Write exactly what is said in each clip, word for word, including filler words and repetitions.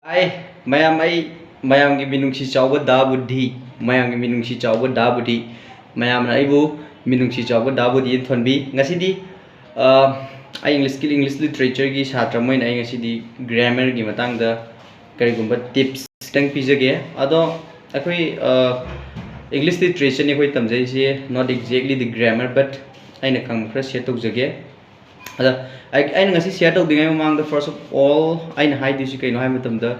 ꯍꯥꯏ ꯃꯌꯥꯝ, ꯑꯩ ꯃꯌꯥꯝꯒꯤ ꯃꯤꯅꯨꯡꯁꯤ ꯆꯥꯎꯕ ꯗꯥ ꯕꯨꯙꯤ, ꯃꯌꯥꯝꯒꯤ ꯃꯤꯅꯨꯡꯁꯤ ꯆꯥꯎꯕ ꯗꯥ ꯕꯨꯙꯤ, ꯃꯌꯥꯝꯅ ꯑꯩꯕꯨ ꯃꯤꯅꯨꯡꯁꯤ ꯆꯥꯎꯕ ꯗꯥ ꯕꯨꯙꯤ ꯊꯣꯟꯕꯤ꯫ ꯉꯁꯤꯗꯤ ꯑ, ꯑꯩ ꯏꯪꯂꯤꯁꯀꯤ, ꯏꯪꯂꯤꯁ ꯂꯤꯇꯔꯦꯆꯔꯒꯤ ꯁꯥꯇ꯭ꯔ ꯑꯃ ꯑꯣꯏꯅ ꯑꯩ ꯉꯁꯤꯗꯤ ꯒ꯭ꯔꯥꯃꯔꯒꯤ ꯃꯇꯥꯡꯗ ꯀꯔꯤꯒꯨꯝꯕ ꯇꯤꯞꯁ ꯈꯤꯇꯪ ꯄꯤꯖꯒꯦ꯫ ꯑꯗꯣ ꯑꯩꯈꯣꯏ ꯏꯪꯂꯤꯁ ꯂꯤꯇꯔꯦꯆꯔꯅꯤ ꯑꯩꯈꯣꯏ ꯇꯝꯖꯩꯁꯦ, not exactly the grammar, but ꯑꯩꯅ ꯈꯪꯕ ꯈꯔ ꯁꯤꯌꯔ ꯇꯧꯖꯒꯦ꯫ ꯑꯗ ꯑꯩ- ꯑꯩꯅ ꯉꯁꯤ ꯁꯤꯌꯔ ꯇꯧꯗ꯭ꯔꯤꯉꯩ ꯃꯃꯥꯡꯗ, first of all, ꯑꯩꯅ ꯍꯥꯏꯗꯣꯏꯁꯤ ꯀꯩꯅꯣ ꯍꯥꯏꯕ ꯃꯇꯝꯗ,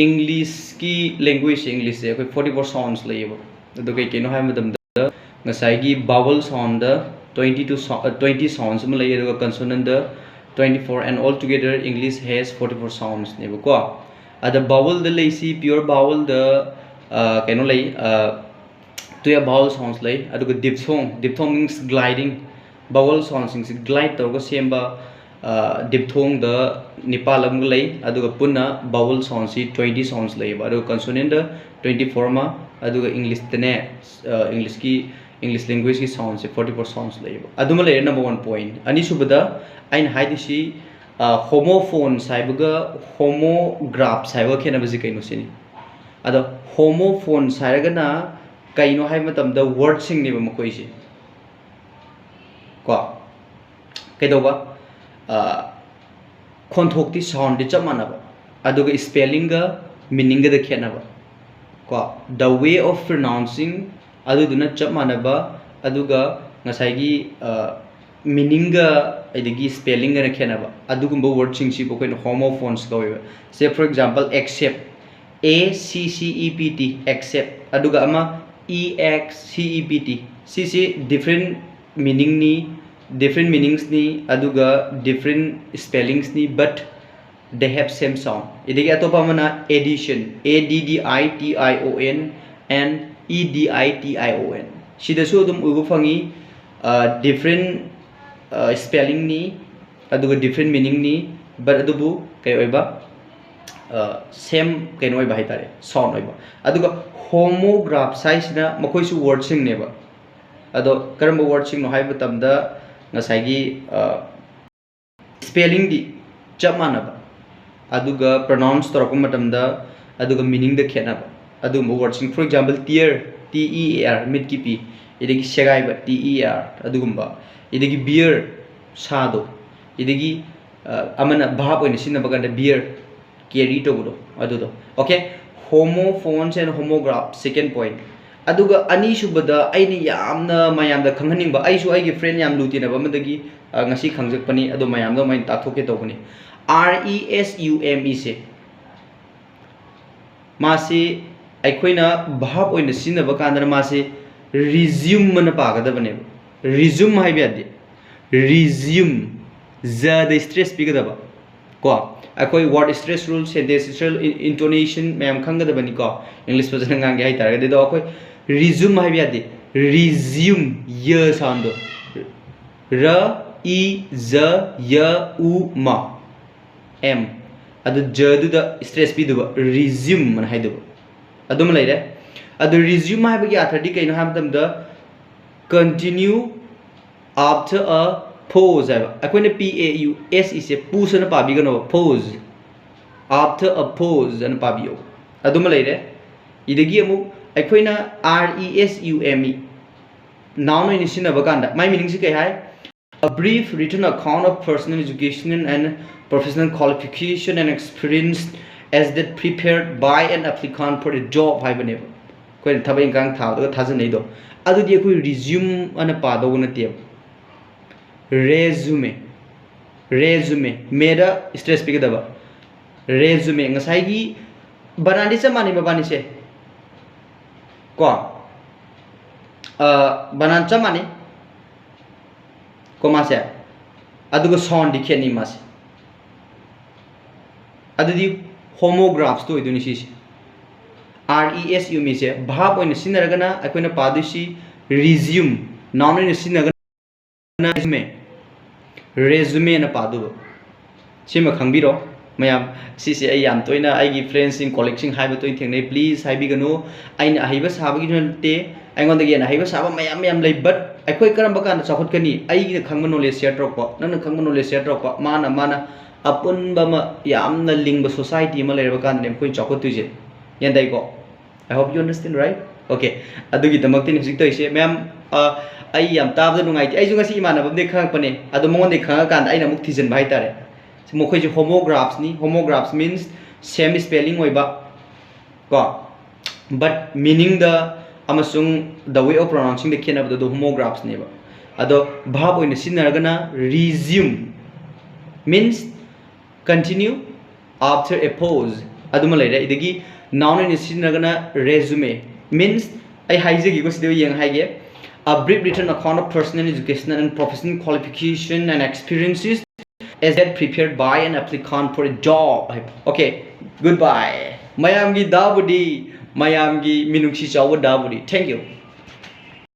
ꯏꯪꯂꯤꯁꯀꯤ ꯂꯦꯡꯒ꯭ꯋꯦꯖꯁꯦ, ꯏꯪꯂꯤꯁꯁꯦ ꯑꯩꯈꯣꯏ forty four sounds ꯂꯩꯌꯦꯕ꯫ ꯑꯗꯣ ꯀꯩ ꯀꯩꯅꯣ ꯍꯥꯏꯕ ꯃꯇꯝꯗ, ꯉꯁꯥꯏꯒꯤ vowel soundꯗ twenty two sou- twenty sounds ꯑꯃ ꯂꯩ, ꯑꯗꯨꯒ consonantꯗ twenty four, and altogether English has forty four soundsꯅꯦꯕꯀꯣ꯫ ꯑꯗ vowelꯗ ꯂꯩꯁꯤ, pure vowelꯗ ꯀꯩꯅꯣ ꯂꯩ, twelve vowel sounds ꯂꯩ꯫ ꯑꯗꯨꯒ diphthong, diphthong means gliding, vowel soundꯁꯤꯡꯁꯤ glide ꯇꯧꯔꯒ ꯁꯦꯝꯕ diphthongꯗ ꯅꯤꯄꯥꯜ ꯑꯃꯒ ꯂꯩ꯫ ꯑꯗꯨꯒ ꯄꯨꯟꯅ vowel soundꯁꯤ twenty sounds ꯂꯩꯌꯦꯕ, ꯑꯗꯨꯒ consonantꯗ twenty four ꯑꯃ, ꯑꯗꯨꯒ ꯏꯪꯂꯤꯁꯇꯅꯦ, ꯏꯪꯂꯤꯁꯀꯤ, ꯏꯪꯂꯤꯁ ꯂꯦꯡꯒ꯭ꯋꯦꯖꯀꯤ soundꯁꯦ forty four sounds ꯂꯩꯌꯦꯕ꯫ ꯑꯗꯨꯃ ꯂꯩꯔꯦ, number one point꯫ ꯑꯅꯤꯁꯨꯕꯗ ꯑꯩꯅ ꯍꯥꯏꯗꯣꯏꯁꯤ, ꯍꯣꯃꯣꯐꯣꯟꯁ ꯍꯥꯏꯕꯒ ꯍꯣꯃꯣꯒ꯭ꯔꯥꯐꯁ ꯍꯥꯏꯕꯒ ꯈꯦꯠꯅꯕꯁꯤ ꯀꯩꯅꯣ ꯁꯤꯅꯤ꯫ ꯑꯗꯣ ꯍꯣꯃꯣꯐꯣꯟꯁ ꯍꯥꯏꯔꯒꯅ ꯀꯩꯅꯣ ꯍꯥꯏꯕ ꯃꯇꯝꯗ, ꯋꯥꯔꯗꯁꯤꯡꯅꯦꯕ ꯃꯈꯣꯏꯁꯦ꯫ ꯀꯣ, ꯀꯩꯗꯧꯕ? ꯈꯣꯟꯊꯣꯛꯇꯤ, soundꯗꯤ ꯆꯞ ꯃꯥꯟꯅꯕ, ꯑꯗꯨꯒ spellingꯒ meaningꯒꯗ ꯈꯦꯠꯅꯕ꯫ ꯀꯣ, the way of pronouncing ꯑꯗꯨꯗꯨꯅ ꯆꯞ ꯃꯥꯟꯅꯕ, ꯑꯗꯨꯒ ꯉꯁꯥꯏꯒꯤ meaningꯒ ꯑꯗꯒꯤ spellingꯒꯅ ꯈꯦꯠꯅꯕ, ꯑꯗꯨꯒꯨꯝꯕ ꯋꯥꯔꯗꯁꯤꯡꯁꯤꯕꯨ ꯑꯩꯈꯣꯏꯅ ꯍꯣꯃꯣꯐꯣꯟꯁ ꯀꯧꯋꯦꯕ꯫ Say for example, accept, A C C E P T, accept, ꯑꯗꯨꯒ ꯑꯃ E X C E P T, ꯁꯤꯁꯤ different meaningꯅꯤ, different meaningsꯅꯤ, ꯑꯗꯨꯒ different spellingsꯅꯤ, but they have same sound꯫ ꯑꯗꯒꯤ ꯑꯇꯣꯞꯄ ꯑꯃꯅ addition, A D D I T I O N and E D I T I O N꯫ ꯁꯤꯗꯁꯨ ꯑꯗꯨꯝ ꯎꯕ ꯐꯪꯉꯤ, different spellingꯅꯤ, ꯑꯗꯨꯒ different meaningꯅꯤ, but ꯑꯗꯨꯕꯨ ꯀꯩ ꯑꯣꯏꯕ? Same ꯀꯩꯅꯣ ꯑꯣꯏꯕ ꯍꯥꯏꯇꯥꯔꯦ, sound ꯑꯣꯏꯕ꯫ ꯑꯗꯨꯒ ꯍꯣꯃꯣꯒ꯭ꯔꯥꯐꯁ ꯍꯥꯏꯁꯤꯅ ꯃꯈꯣꯏꯁꯨ ꯋꯥꯔꯗꯁꯤꯡꯅꯦꯕ꯫ ꯑꯗꯣ ꯀꯔꯝꯕ ꯋꯥꯔꯗꯁꯤꯡꯅꯣ ꯍꯥꯏꯕ ꯃꯇꯝꯗ, ꯉꯁꯥꯏꯒꯤ spellingꯗꯤ ꯆꯞ ꯃꯥꯟꯅꯕ, ꯑꯗꯨꯒ ꯄ꯭ꯔꯣꯅꯥꯎꯟꯁ ꯇꯧꯔꯛꯄ ꯃꯇꯝꯗ ꯑꯗꯨꯒ ꯃꯤꯅꯤꯡꯗ ꯈꯦꯠꯅꯕ ꯑꯗꯨꯒꯨꯝꯕ ꯋꯥꯔꯗꯁꯤꯡ꯫ For example, tear, T E A R, ꯃꯤꯠꯀꯤ ꯄꯤ, ꯑꯗꯒꯤ ꯁꯦꯒꯥꯏꯕ, ꯇꯤ ꯏ ꯑꯥꯔ, ꯑꯗꯨꯒꯨꯝꯕ, ꯑꯗꯒꯤ ꯕꯤꯌꯔ, ꯁꯥꯗꯣ, ꯑꯗꯒꯤ ꯑ, ꯑꯃꯅ ꯚꯥꯕ ꯑꯣꯏꯅ ꯁꯤꯖꯤꯟꯅꯕ ꯀꯥꯟꯗ ꯕꯤꯌꯔ, ꯀꯦꯔꯤ ꯇꯧꯕꯗꯣ ꯑꯗꯨꯗꯣ꯫ Okay, homophones and homograph, second point. ꯑꯗꯨꯒ ꯑꯅꯤꯁꯨꯕꯗ ꯑꯩꯅ ꯌꯥꯝꯅ ꯃꯌꯥꯝꯗ ꯈꯪꯍꯟꯅꯤꯡꯕ, ꯑꯩꯁꯨ ꯑꯩꯒꯤ ꯐ꯭ꯔꯦꯟ ꯌꯥꯝ ꯂꯨ ꯇꯤꯟꯅꯕ ꯑꯃꯗꯒꯤ ꯑ, ꯉꯁꯤ ꯈꯪꯖꯛꯄꯅꯤ, ꯑꯗꯣ ꯃꯌꯥꯝꯗ ꯑꯃꯨꯛ ꯑꯩꯅ ꯇꯥꯛꯊꯣꯛꯀꯦ ꯇꯧꯕꯅꯤ꯫ R E S U M ꯏꯁꯦ, ꯃꯥꯁꯤ ꯑꯩꯈꯣꯏꯅ ꯚꯥꯕ ꯑꯣꯏꯅ ꯁꯤꯖꯤꯟꯅꯕ ꯀꯥꯟꯗꯅ ꯃꯥꯁꯤ ꯔꯤꯖ꯭ꯌꯨꯝ ꯑꯅ ꯄꯥꯒꯗꯕꯅꯦꯕ꯫ ꯔꯤꯖ꯭ꯌꯨꯝ ꯍꯥꯏꯕ ꯌꯥꯗꯦ, ꯔꯤꯖ꯭ꯌꯨꯝ꯫ ꯖꯗ ꯏꯁꯇ꯭ꯔꯦꯁ ꯄꯤꯒꯗꯕ꯫ ꯀꯣ, ꯑꯩꯈꯣꯏ word stress rule, sentence stress intonation ꯃꯌꯥꯝ ꯈꯪꯒꯗꯕꯅꯤꯀꯣ, ꯏꯪꯂꯤꯁ ꯐꯖꯅ ꯉꯥꯡꯒꯦ ꯍꯥꯏꯇꯥꯔꯒꯗꯤ꯫ ꯑꯗꯣ ꯑꯩꯈꯣꯏ ꯔꯤꯖ꯭ꯌꯨꯝ ꯍꯥꯏꯕ ꯌꯥꯗꯦ, ꯔꯤꯖ꯭ꯌꯨꯝ, ꯌ ꯁꯥꯎꯟꯗꯣ, ꯔ ꯏ ꯖ ꯌ ꯎ ꯃ ꯑꯦꯝ, ꯑꯗꯨ ꯖꯗꯨꯗ ꯏꯁꯇ꯭ꯔꯦꯁ ꯄꯤꯗꯨꯕ, ꯔꯤꯖ꯭ꯌꯨꯝ ꯑꯅ ꯍꯥꯏꯗꯨꯕ꯫ ꯑꯗꯨꯃ ꯂꯩꯔꯦ꯫ ꯑꯗꯨ ꯔꯤꯖ꯭ꯌꯨꯝ ꯍꯥꯏꯕꯒꯤ ꯑꯥꯔꯊꯗꯤ ꯀꯩꯅꯣ ꯍꯥꯏꯕ ꯃꯇꯝꯗ, continue after a pause ꯍꯥꯏꯕ꯫ ꯑꯩꯈꯣꯏꯅ ꯄꯤ ꯑꯦ ꯌꯨ ꯑꯦꯁ ꯏꯁꯦ ꯄꯨꯁ ꯑꯅ ꯄꯥꯕꯤꯒꯅꯣꯕ, ꯄꯣꯖ꯫ After a pause ꯑꯅ ꯄꯥꯕꯤꯌꯣ꯫ ꯑꯗꯨꯃ ꯂꯩꯔꯦ꯫ ꯏꯗꯒꯤ ꯑꯃꯨꯛ ꯑꯩꯈꯣꯏꯅ R E S U M E, noun ꯑꯣꯏꯅ ꯁꯤꯖꯤꯟꯅꯕ ꯀꯥꯟꯗ ꯃꯥꯏ ꯃꯤꯅꯤꯡꯁꯤ ꯀꯩ ꯍꯥꯏ? A brief written account of personal education and professional qualification and experience as that prepared by an applicant for a job ꯍꯥꯏꯕꯅꯦꯕ꯫ ꯑꯩꯈꯣꯏꯅ ꯊꯕꯛ ꯏꯪꯈꯥꯡ ꯊꯥꯕꯗꯒ ꯊꯥꯖꯅꯩꯗꯣ, ꯑꯗꯨꯗꯤ ꯑꯩꯈꯣꯏ ꯔꯤꯖ꯭ꯌꯨꯝ ꯑꯅ ꯄꯥꯗꯧꯕ ꯅꯠꯇꯦꯕ, ꯔꯦꯖꯨꯃꯦ꯫ ꯔꯦꯖꯨꯃꯦ, ꯃꯦꯗ ꯏꯁꯇ꯭ꯔꯦꯁ ꯄꯤꯒꯗꯕ, ꯔꯦꯖꯨꯃꯦ꯫ ꯉꯁꯥꯏꯒꯤ ꯕꯅꯥꯟꯗꯤ ꯆꯞ ꯃꯥꯟꯅꯩ ꯃꯕꯥꯅꯤꯁꯦ, ꯀꯣ, ꯑ, ꯕꯅꯥꯟ ꯆꯞ ꯃꯥꯟꯅꯩ ꯀꯣ ꯃꯥꯁꯦ, ꯑꯗꯨꯒ ꯁꯥꯎꯟꯗꯤ ꯈꯦꯠꯅꯩ ꯃꯥꯁꯦ꯫ ꯑꯗꯨꯗꯤ ꯍꯣꯃꯣꯒ꯭ꯔꯥꯐꯁꯇꯣ ꯑꯣꯏꯗꯣꯏꯅꯤ ꯁꯤꯁꯦ꯫ R E S U M ꯏꯁꯦ ꯚꯥꯔꯕ ꯑꯣꯏꯅ ꯁꯤꯖꯤꯟꯅꯔꯒꯅ ꯑꯩꯈꯣꯏꯅ ꯄꯥꯗꯣꯏꯁꯤ ꯔꯤꯖ꯭ꯌꯨꯝ, ꯅꯥꯎꯟ ꯑꯣꯏꯅ ꯁꯤꯖꯤꯟꯅꯔꯒꯅ ꯔꯦꯖꯨꯃꯦ, ꯔꯦꯖꯨꯃꯦꯅ ꯄꯥꯗꯨꯕ꯫ ꯁꯤꯃ ꯈꯪꯕꯤꯔꯣ ꯃꯌꯥꯝ꯫ ꯁꯤꯁꯦ ꯑꯩ ꯌꯥꯝ ꯇꯣꯏꯅ ꯑꯩꯒꯤ ꯐ꯭ꯔꯦꯟꯁꯤꯡ, ꯀꯣꯂꯤꯛꯁꯤꯡ ꯍꯥꯏꯕ ꯇꯣꯏꯅ ꯊꯦꯡꯅꯩ꯫ ꯄ꯭ꯂꯤꯖ ꯍꯥꯏꯕꯤꯒꯅꯨ꯫ ꯑꯩꯅ ꯑꯍꯩꯕ ꯁꯥꯕꯒꯤꯁꯨ ꯅꯠꯇꯦ, ꯑꯩꯉꯣꯟꯗꯒꯤ ꯍꯦꯟꯅ ꯑꯍꯩꯕ ꯁꯥꯕ ꯃꯌꯥꯝ ꯃꯌꯥꯝ ꯂꯩ꯫ ꯕꯠ ꯑꯩꯈꯣꯏ ꯀꯔꯝꯕ ꯀꯥꯟꯗ ꯆꯥꯎꯈꯠꯀꯅꯤ? ꯑꯩꯒꯤꯅ ꯈꯪꯕ ꯅꯣꯂꯦꯖ ꯁꯤꯌꯔ ꯇꯧꯔꯛꯄ, ꯅꯪꯅ ꯈꯪꯕ ꯅꯣꯂꯦꯖ ꯁꯤꯌꯔ ꯇꯧꯔꯛꯄ, ꯃꯥꯅ ꯃꯥꯅ ꯑꯄꯨꯟꯕ ꯑꯃ, ꯌꯥꯝꯅ ꯂꯤꯡꯕ society ꯑꯃ ꯂꯩꯔꯕ ꯀꯥꯟꯗꯅꯦ ꯑꯩꯈꯣꯏꯅ ꯆꯥꯎꯈꯠꯇꯣꯏꯁꯦ꯫ ꯒ꯭ꯌꯥꯟ ꯇꯥꯏꯀꯣ? I hope you understand, right? Okay. ꯑꯗꯨꯒꯤꯗꯃꯛꯇꯅꯤ ꯍꯧꯖꯤꯛ ꯇꯧꯔꯤꯁꯦ ꯃꯌꯥꯝ꯫ ꯑ, ꯑꯩ ꯌꯥꯝ ꯇꯥꯕꯗ ꯅꯨꯡꯉꯥꯏꯇꯦ꯫ ꯑꯩꯁꯨ ꯉꯁꯤ ꯏꯃꯥꯟꯅꯕ ꯑꯃꯗꯒꯤ ꯈꯪꯉꯛꯄꯅꯦ, ꯑꯗꯣ ꯃꯉꯣꯟꯗꯒꯤ ꯈꯪꯉꯀꯥꯟꯗ ꯑꯩꯅ ꯑꯃꯨꯛ ꯊꯤꯖꯤꯟꯕ ꯍꯥꯏꯇꯥꯔꯦ꯫ ꯃꯈꯣꯏꯁꯦ homographs ꯅꯤ꯫ Homographs means same spelling ꯑꯣꯏꯕ ꯀꯣ, but meaning ꯗ ꯑꯃꯁꯨꯡ the way of pronouncing ꯗ ꯈꯦꯠꯅꯕꯗꯣ ꯑꯗꯨ homographs ꯅꯦꯕ꯫ ꯑꯗꯣ verb ꯑꯣꯏꯅ ꯁꯤꯖꯤꯟꯅꯔꯒꯅ resume, means continue after a pause, ꯑꯗꯨꯃ ꯂꯩꯔꯦ꯫ ꯑꯗꯒꯤ noun ꯑꯣꯏꯅ ꯁꯤꯖꯤꯟꯅꯔꯒꯅ resume, means, ꯑꯩ ꯍꯥꯏꯖꯒꯦꯀꯣ, ꯁꯤꯗ ꯌꯦꯡꯉ ꯍꯥꯏꯒꯦ: a brief written account of personal educational and professional qualification and experiences as that prepared by an applicant for a job ꯍꯥꯏꯕ꯫ Okay, goodbye. ꯃꯌꯥꯝꯒꯤ ꯗꯥꯕꯨꯗꯤ, ꯃꯌꯥꯝꯒꯤ ꯃꯤꯅꯨꯡꯁꯤ ꯆꯥꯎꯕ ꯗꯥꯕꯨꯗꯤ꯫ Thank you.